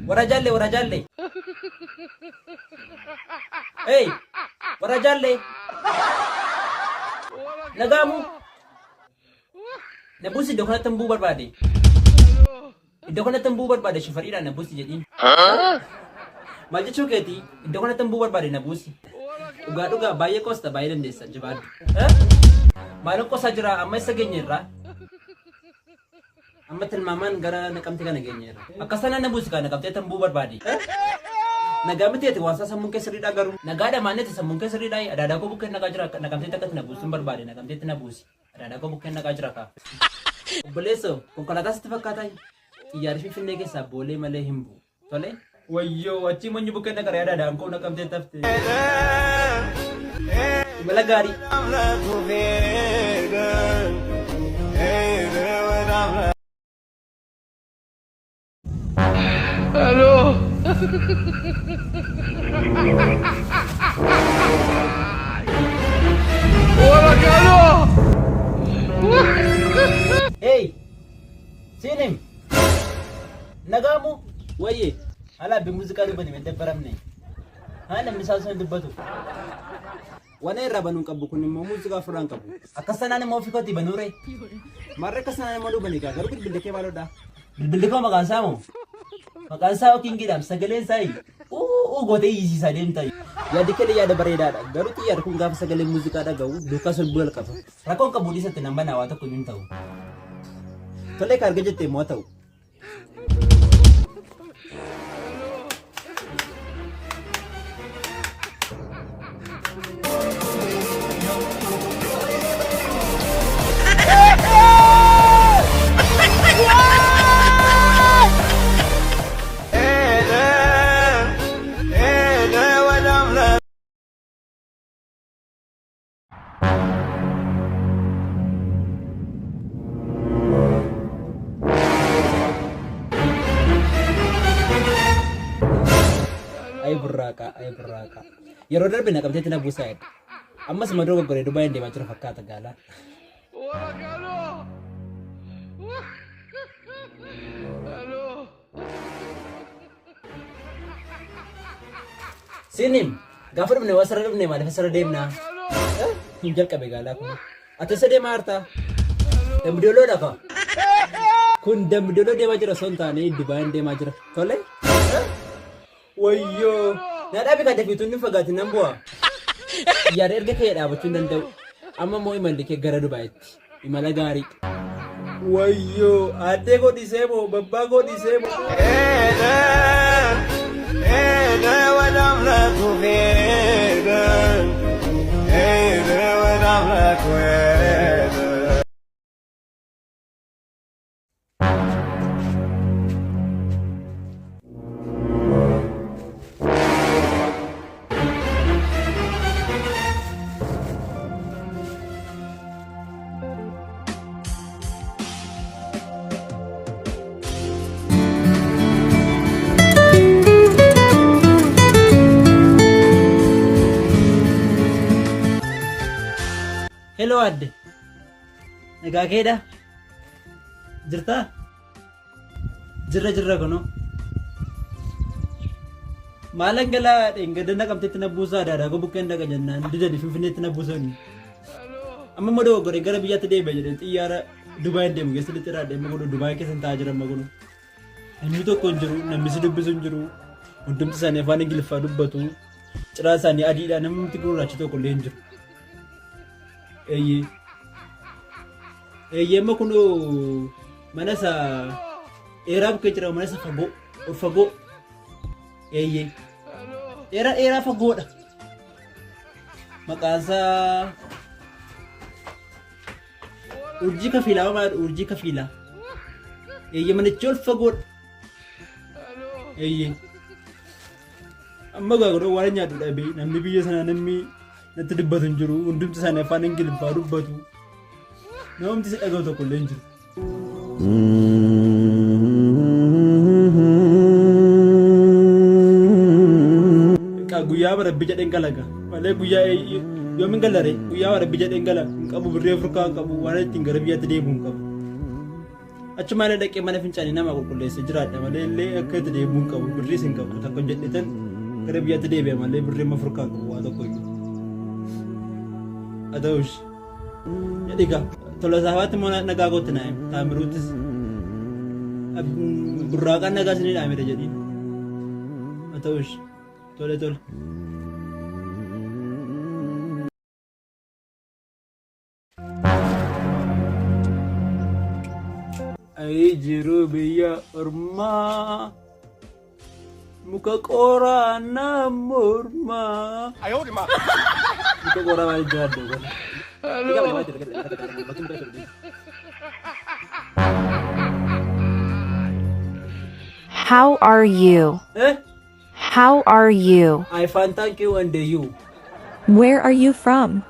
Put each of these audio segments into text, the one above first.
Warra jaalle, warra jaalle. Hey, warra jaalle. Nagaamu. Na buusi, iddoo kanatti hin bu'uu barbaade. Iddoo kanatti hin bu'uu barbaade, shufariidhaan na buusi jedhiin. Maal jechuu keeti? Iddoo kanatti hin bu'uu barbaade, na buusi. Dhugaa dhugaa, baay'ee qoosta, baay'ee dandeessa, jabaadhu. Maalin qoosaa jira? Amma isa geenye irraa? Amma tilmaamaan gara Naqamte kana geenyeerra. Akkas taanaan na buusi kaa, Naqamtee tan bu'uu barbaade. Nagaa miti ati, waan isaa sammuun kee sirriidhaa garuu. Nagaadha maanneeti, sammuun kee sirriidhaa? Adaadaa koo bukkeen naqaa jira, Naqamteetti akkatti na buusuun barbaade, Naqamteetti na buusi. Adaadaa koo bukkeen naqaa jira kaa. Obboleessoo, konkolaataa sitti fakkaataa? Xiyyaarri Finfinnee keessaa Boolee malee hin bu'u. Tole. Wayyoo, achii manyi bukkeen naqaree, adaadaan koo Naqamtee tafte. Imala gaarii. Hello. Hello. Hey! Siinim! Nagaamu! Wayye! Haala abbi muuziqaa dubbate hin dabbaramne. Haa, namni isaa sun dubbatu. Wana irraa banuun qabu kun immoo muuziqaa ofirraa hin qabu. Akkas sanaan immoo ofii kootii banuure. Marre, akkas sanaan immoo duubani gaa, garuu bilbilli kee maaloodha? Bilbilli koo maqaan isaa moo? Maqaan isaa Okingiidhaam, sagaleen isaa uu gootee iyyisiisaa deemta. Yaaddi kee yaada bareedaadha. Garuu xiyyaarri kun gaafa sagalee muuziqaa dhaga'u duukaa sirbuu jalqaba. Rakkoon qabu, dhiisatti nan banaa, waa tokko hin ta'u. Tolee, ka arga jettee immoo ta'u. Ay burraaqa, ay burraaqa. Yeroo darbe Naqamteetti na buusaa jedhe. Ammas madoo goggoree Dubaay deemaa jira fakkaata gaalaa. Hello. Sinim, gaafa dhufne waa sarara dhufne, maaliif asirra deemnaa? Hin jalqabe gaalaa kun. Ati eessa deemaa jirta? Dambidooloo dhafa. Kun Dambidooloo deemaa jira osoo hin taane Dubaayin deemaa jira. Tole? Wayyoo! Na dhaabi kan dafiituun ni fagaati, nan bu'a. Yaada erga kee dhaabachuu hin danda'u. Amma immoo imalli kee gara Dubaayitti. Imala gaarii. Wayyoo! Addee koo dhiisee moo? Babbaa koo dhiisee moo? Hello adde. Nagaa keedha? Jirtaa? Jirra jirra kunoo. Maalan galaa, dheengadda Naqamtetti na buusaa, daadaa koo bukkeen dhaqa jennaan didani, Finfinneetti na buusani. Amma immoo dogoggoree gara biyyaatti deebi'a jedheen xiyyaara Dubaayin deemu keessa lixiraadhe, amma kunoo Dubaay keessan taa'aa jira amma kunoo. Namni tokko hin jiru, namni si dubbisu hin jiru. Hundumti isaanii afaan Ingiliffaa dubbatu. Ciraan isaanii adiidha, namni gurraachi tokko illee hin jiru. Eeyyee. Eeyyee, amma kunoo mana isa dheeraa bukkee jira, mana isa fagoo, ol fagoo. Eeyyee. Dheeraa dheeraa fagoodha. Maqaan isaa Urjii Kafiilaa maal, Urjii Kafiilaa. Eeyyee, manichi ol fagoodha. Eeyyee. Amma gaa godhoo waan nyaadhu dhabee, namni biyya sanaa namni natti dubbatu hin jiru. Hundumti isaanii afaan Ingiliffaa dubbatu. Namni si dhaga'u tokko illee hin jiru. Egaa guyyaa Guyyaa rabbi jedheen galaga. Malee guyyaa yoomin galare guyyaa rabbi jedheen gala hin qabu birrii afurkaa hin qabu waan ittiin gara biyyaatti deebi'u hin qabu. Achumaan dhaqee mana fincaanii nama qulqulleessee jiraadha malee illee akka itti deebi'u hin qabu birriis hin qabu takka hojjedhetan gara biyyaatti deebi'a malee birrii amma afurkaa hin qabu waa tokko iyyuu. Haa ta'ush. Jedhi gaa Tolosaafaatti immoo nagaa kootti naa himi Taamiruuttis burraaqaan nagaa isinii dhaamedha jedhiin. Haa ta'ush. Tole tole. Ayi jiru biyya ormaa muka qoraa na mormaa. Muka qoraa maal jiraadde kana. How are you? Eh? How are you? I fine thank you and you. Where are you from?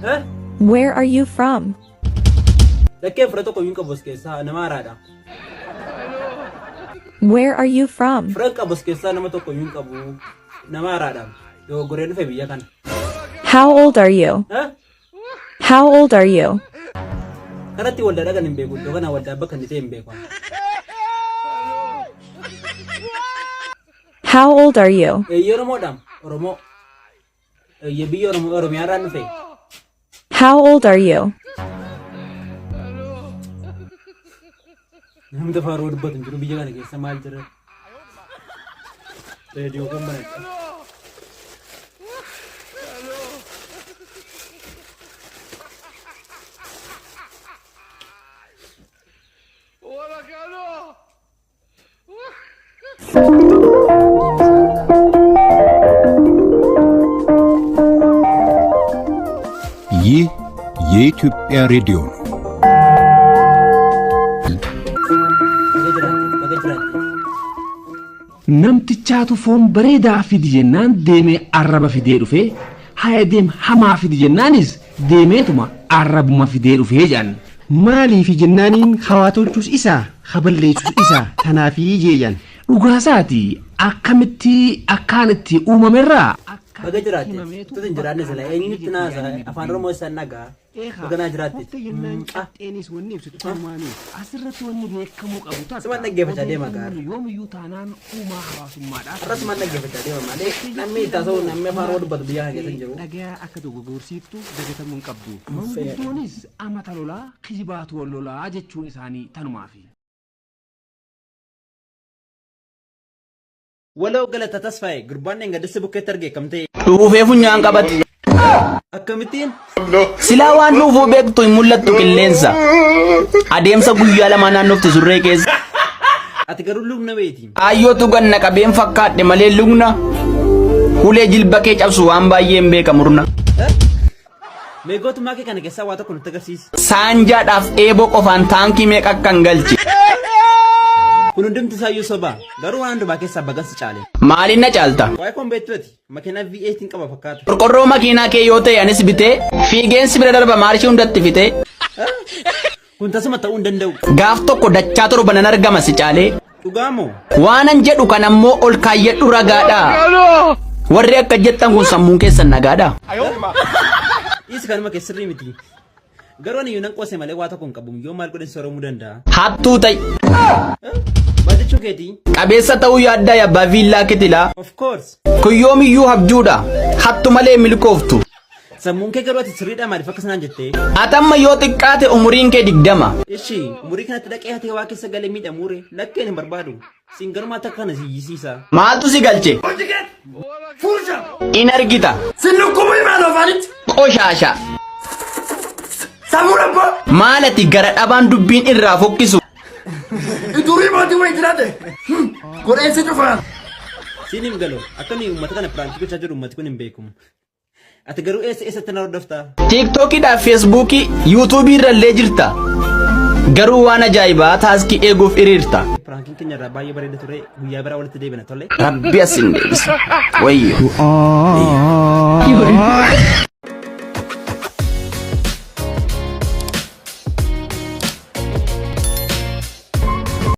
Eh? Where are you from? Lakkee fira tokko iyyuu hin qabu as keessaa nama haaraadha. Where are you from? Fira hin qabu as keessaa nama tokko iyyuu hin qabu nama haaraadha. Dogoggoree dhufe biyya kana. How old are you? Eh? How old are you? Kanatti waldaa dhaqan hin beeku iddoo kana waldaa bakka inni ta'e hin beeku. How old are you? Eeyyee Oromoodha. Oromoo. Eeyyee biyya Oromoo Oromiyaa irraan dhufe. How old are you? Namni afaan Oromoo dubbatu hin jiru biyya kana keessa maal jira? Reediyoo kan banadha. ይህ የኢትዮጵያ ሬዲዮ ነው። Baga jiraatte, baga jiraatte. Namtichaatu foon bareedaa fidi jennaan deemee arraba fidee dhufee haya deem hamaa fidi jennaanis deemeetuma arrabuma fidee dhufee jedhan. Maaliifi jennaaniin hawaa tolchus isaa ha balleessus isaa tanaafii jeeyan. Dhugaasaati akkamitti akkaan itti uumamerraa akka Baga jiraatte. himameetu Utuu hin jiraanne bakka sila argame eenyutti jedhee naasa yaadni afaan dubbate. Oromoo isaan dhagaa. Eegaa Baga naa jiraatte. koftee jennaan qaxxeenis wanni ibsitu tanumaami. Asirratti wanni beekamuu qabu takka Siman dhaggeeffachaa deema gaara. odeeffannoon yoomiyyuu taanaan uumaa hawaasummaadhaa Har'a siman dhaggeeffachaa deema malee namni itti haasa'u namni afaan Oromoo dubbatu biyya kana keessa hin jiru. Dhagayaa akka dogoggorsiiftu dagatamuu hin qabdu. Manguddoonis amata lolaa kijibaatu wal lolaa jechuun isaanii tanumaafi. Waloo Galata Tasfaaye gurbaan dheengadda si bukkeetti arge akkam ta'e? Dhuufee funyaan qabate. Akkamittiin? Silaa waan dhuufuu beektu hin mul'attu qilleensa. Adeemsa guyyaa lamaa naannofti surree keessa. Ati garuu lugna beeti. Aayyootu ganna qabeen fakkaadhe malee lugna. Ulee jilba kee cabsu waan baay'een beeka murna. Mee gootummaa kee kana keessaa waa tokko nutti agarsiisi. Saanjaadhaaf eeboo qofaan taankii meeqa akkan galche. Kun hundumti isaayyuu soba. Garuu waan hundumaa keessaa bagan si caale. Maaliin na caalta? Waa'ee koon beektu ati. Makiinaa V8 hin qaba fakkaata. Qorqorroo makiinaa kee yoo ta'e anis bitee fiigeen si bira darba maarshii hundatti fitee. Kun tasuma ta'uu hin danda'u. Gaaf tokko dachaa torba nan argama si caalee. Dhugaa moo? Waanan jedhu kan ammoo ol kaayyadhu ragaadha. Warri akka jettan kun sammuun keessan nagaadha. Dhiisi kanuma kee sirrii miti. Garuu ani iyyuu nan qoose malee waa tokko hin qabu. Yoo maal godhen sooromuu danda'a. Hattuu ta'i. Maal jechuu keetii? Qabeessa ta'uu yaaddaa abbaa viillaa kitilaa. Of course. Kun yoomiyyuu habjuudha. Hattu malee milkooftu. Sammuun kee garuu ati sirriidhaa maaliif akkas naan jettee? Ati amma yoo xiqqaate umuriin kee 20. Ishi umurii kanatti dhaqee hatee waa keessa galee miidhamuure lakkeen hin barbaadu. Siin garumaa takka kana si iyyisiisa. Maaltu si galche? In argita. Qoshaasha. Maal ati gara dhabaan dubbiin irraa fokkisu? Siin hin galu. Akka nuyi uummata kana piraankii gochaa jirru uummati kun hin beeku. Ati garuu eessa eessatti na hordofta? Tiiktookiidhaaf Feesbuukii, Yuutuubii irrallee jirta. Garuu waan ajaa'ibaa taaskii eeguuf hiriirta. Piraankiin keenya irraa baay'ee bareeda ture. Guyyaa biraa walitti deebina tole. Rabbi as hin deebisa. Wayyo.